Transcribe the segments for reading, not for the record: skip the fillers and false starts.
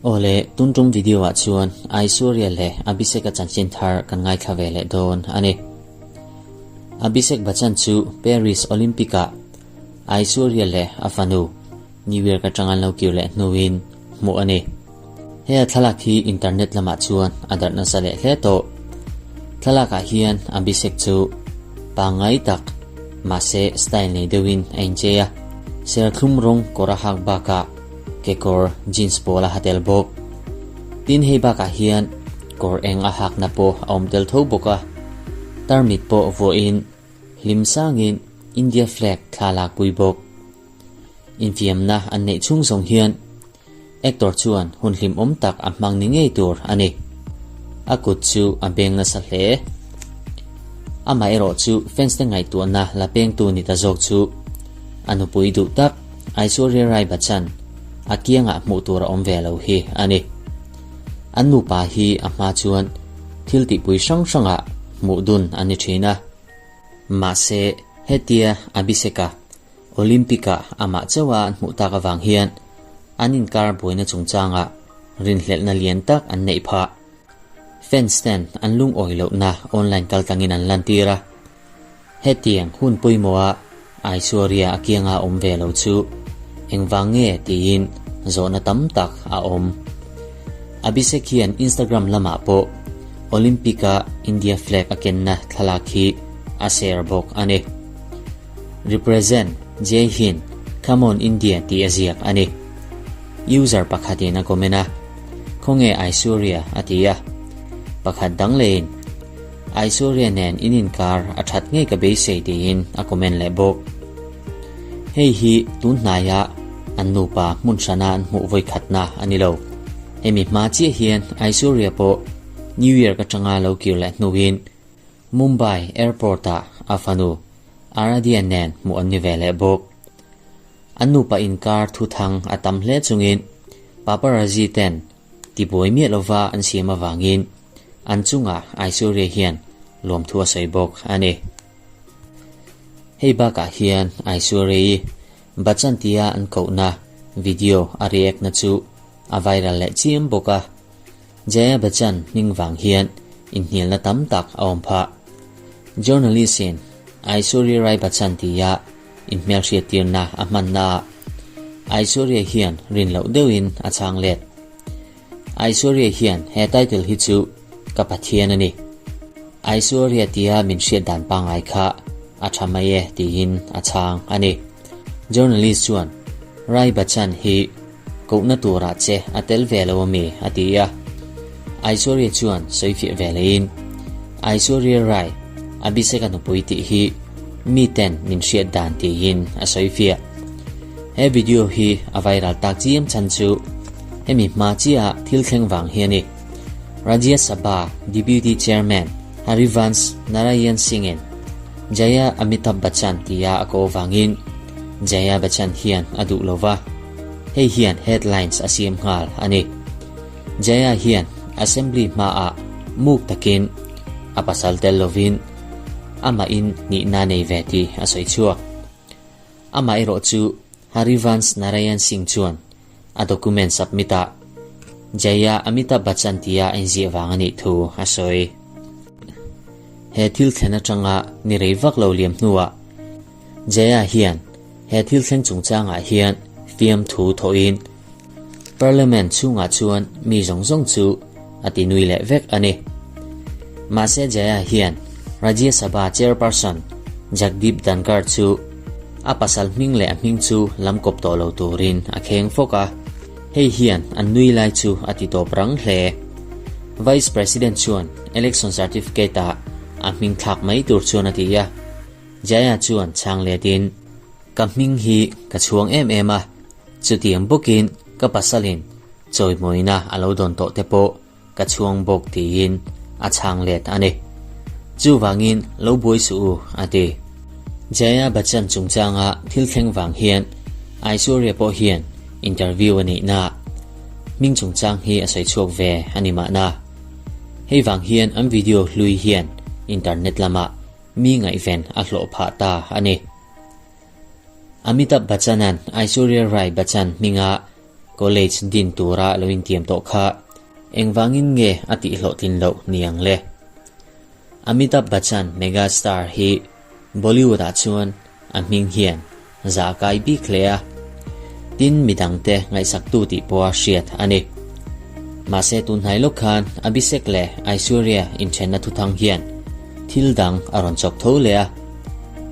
Awle, tun tum video ah chuan Aishwarya leh Abhishek-a chanchin thar kan ngaithla ve leh dawn a ni. Abhishek Bachchan chu Paris Olympic-ah Aishwarya leh a fanu New York atang an lo kir leh hnuin hmuh a ni. He a thlalak hi internet lamah chuan a darh nasa leh hle tawh. Thlalakah hian Abhishek chu pangngai tak, mahse style nei deuhin a inchei a. Serthlum rawng kawr a hak bakah kekawr jeans pawl a ha tel bawk. Tin hei bakah hian kawr eng a hakna pawh a awm tel tho bawk a. Tarmit pawh vuahin hlim sangin India flag thla lakpui bawk. Infiamna an neih chhung zawng hian Actor chuan hun hlimawm tak a hmang ni ngei tur a ni. A kut chu a beng nasa hle. Amaherawh chu fans te ngaihtuahna la pengtu ni ta zawk chu a nupui duh tak Aishwarya Rai Bachchan a kiangah hmuh tur a awm ve lo hi a ni. An nupa hi a hma chuan thil tihpui hrang hrangah hmuh dun a ni thin a. Mahse hetia Abhishek-a Olympic-ah amah chauha an hmuh tak avang hian an inkar buaina chungchangah rinhlelhna lian tak an neih phah. Fans ten an lungawi lohna online kaltlangin an lantir a. Hetiang hun pawimawha Aishwarya a kianga awm ve lo chu engvang nge tiin zawhna tam tak a awm. Abhishek hian Instagram lamah pawh Olympic-a India flag a kenna thlalak hi a share bawk a ni. Represent Jai Hind, Come on India tih a ziak a ni. User pakhatin a comment a, Khawnge Aishwarya a ti a. Pakhat dang leiin, Aishwarya nen in inkar a that ngei ka beisei tiin a comment leh bawk. Hei hi tun hnaia an nupa hmun hrana an hmuh vawikhatna a ni lo. Hemi hma chiah hian Aishwarya pawh New York atanga lo kir leh hnuin Mumbai Airport-ah a fanu Aradhya nen hmuh an ni ve leh bawk. An nupa inkar thuthang a tam hle chungin paparazzi ten tibuai miah lova an siam avangin an chungah Aishwarya hian lawmthu a sawi bawk a ni. Hei bakah hian Aishwarya-i Bachchan tia an kohna video a react na chu a viral leh chiam bawk a. Jaya Bachchan hming vang hian inhnialna tam tak a awm phah. Journalist-in Aishwarya Rai Bachchan tia inhmelhriattirna a hmannaah Aishwarya hian rin loh deuhin a chhang let. Aishwarya hian he title hi chu ka Pathian a ni. Aishwarya tia min hriat dan pangngai kha a tha mai e tiin a chhang a ni. Journalist chuan Rai Bachchan hi Kohna turah che a tel ve lo ami? a ti a. Aishwarya chuan sawifiah ve leiin, Aishwarya Rai, Abhishek-a nupui tih hi mi ten min hriat dan tiin a sawifiah. He video hi a viral tak chiam chhan chu hemi hma chiaha thil thleng vang hi a ni. Rajya Sabha Deputy Chairman Harivansh Narayan Singh-in Jaya Amitabh Bachchan tia a ko vangin Jaya Bachchan hian a duh lo va. Hei hian headlines a siam nghal a ni. Jaya hian Assembly hmaah muk takin a pasal tel lovin amahin nihna nei ve tih a sawi chhuak. Amah erawh chu Harivansh Narayan Singh chuan a document submit ah Jaya Amitabh Bachchan tia a inziah vang a nih thu a sawi. He thil thlen atanga ni rei vak lo liam hnuah Jaya hian he thil thleng chungchangah hian fiamthu thawhin Parliament chhungah chuan mi zawng zawng chu a ti nui leh vek a ni. Mahse Jaya hian Rajya Sabha Chairperson Jagdeep Dhankhar chu a pasal hming leh a hming chu lam kawp tawh lo turin a kheng fawk a, hei hian an nui lai chu a ti tawp rang hle. Vice President chuan election certificate-ah a hming thlak mai tur chuan a ti a. Jaya chuan chhang letin, Ka hming hi ka chhuang em em a, chutiang bawkin ka pasalin chawimawina a lo dawn tawh te pawh ka chhuang bawk tiin a chhang let a ni. Chuvangin lo buai suh u, a ti. Jaya Bachchan chungchanga thil thleng vang hian Aishwarya pawh hian interview a neihna hming chungchang hi a sawi chhuak ve a ni mahna. Hei vang hian an video hlui hian internet lamah Mi ngaihven a hlawh phah ta a ni. Amitabh Bachchan-a'n Aishwarya Rai Bachchan hminga college din tura lo intiam tawh kha engvangin nge a tihhlawhtlin loh ni ang le? Amitabh Bachchan mega star hi Bollywood-ah chuan a hming hian zah a kai bik hle a, tin midangte ngaihsaktu tih pawha hriat a ni. Mahse tunhnai lawk khan Abhishek leh Aishwarya inthenna thuthang hian thil dang a rawn chawk tho leh a,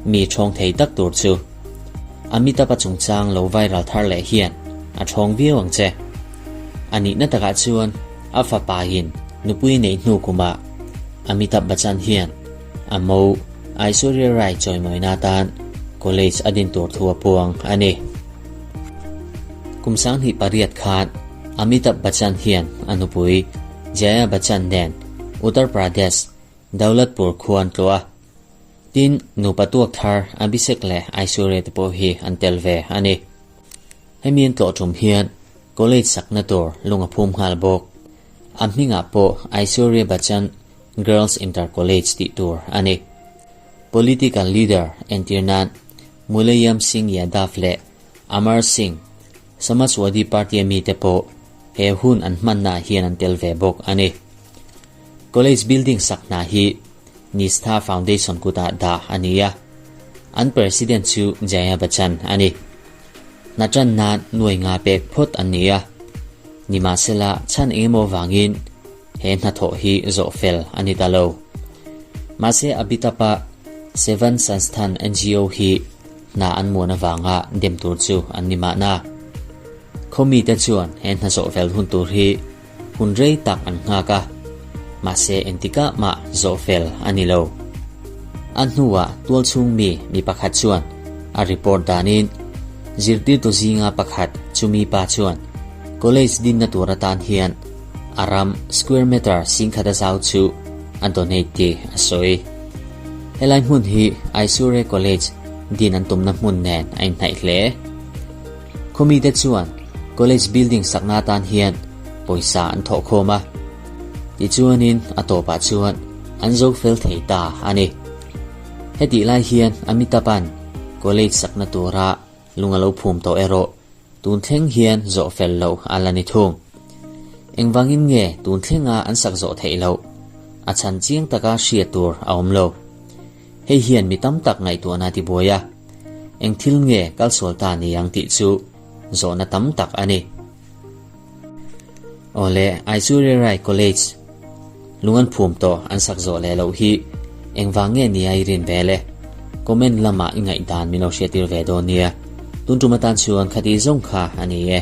mi ṭhawng thei tak tur chu Amitabh-a chungchang lo viral thar leh hian a ṭhawng viau ang che. A nihna takah chuan a fapain nupui neih hnu kumah Amitabh Bachchan hian a mo Aishwarya Rai chawimawina atan college a din tur thu a puang a ni. Kum 28 khan Amitabh Bachchan hian a nupui Jaya Bachchan nen Uttar Pradesh, Daulatpur khua an tlawh a. Tin, nupa tuak thar Abhishek leh Aishwarya te pawh hi an tel ve a ni. Hemi an tlawh tum hian college sakna tur lung a phum nghal bawk. A hmingah pawh Aishwarya Bachchan Girls Inter College tih tur a ni. Political leader entir nan Mulayam Singh Yadav leh Amar Singh, Samajwadi Party-a mite pawh he hun an hmannaah hian an tel ve bawk a ni. College building sak hna hi Nishtha Foundation kutah dah a ni a, an president chu Jaya Bachchan a ni. Hna tan nan nuai nga pek phawt an ni a, nimahsela chhan engemaw vangin he hnathawh hi zawh fel a ni ta lo. Mahse Abitapa Sevan Sansthan NGO hi hna an muan avanga dem tur chu an ni mahna. Khawmite chuan he hna zawh fel hun tur hi Hun rei tak an nghak a, mahse engtikah mah zawh fel a ni lo. A hnuah tualchhung mi mi pakhat chuan a report danin zirtirtu zinga pakhat chumi pa chuan college dinna tur atan hian a ram square meter 10,000 a zau chu a donate tih a sawi. Helai hmun hi Aisure College din an tumna hmun nen a inhnaih hle. Khawmite chuan college building sakna atan hian pawisa an thawh khawm a, tichuanin a tawpah chuan an zo fel thei ta a ni. Hetih lai hian Amitabh-a'n college sakna tura lung a lo phum tawh erawh tun thleng hian zawh fel loh a la ni thung. Engvangin nge tun thlenga an sak zawh theih loh? A chhan chiang taka hriat tur a awm lo. Hei hian mi tam tak ngaihtuahna a tibuai a. Eng thil nge kalsual ta ni ang tih chu zawhna tam tak a ni. Awle, Aishwarya Rai College lung an phum tawh an sak zawh leh loh hi engvang nge nia i rin ve le? Comment lamah i ngaihdan min lo hriattir ve dawn nia. Tun tum atan chuan khati zawng kha a ni e.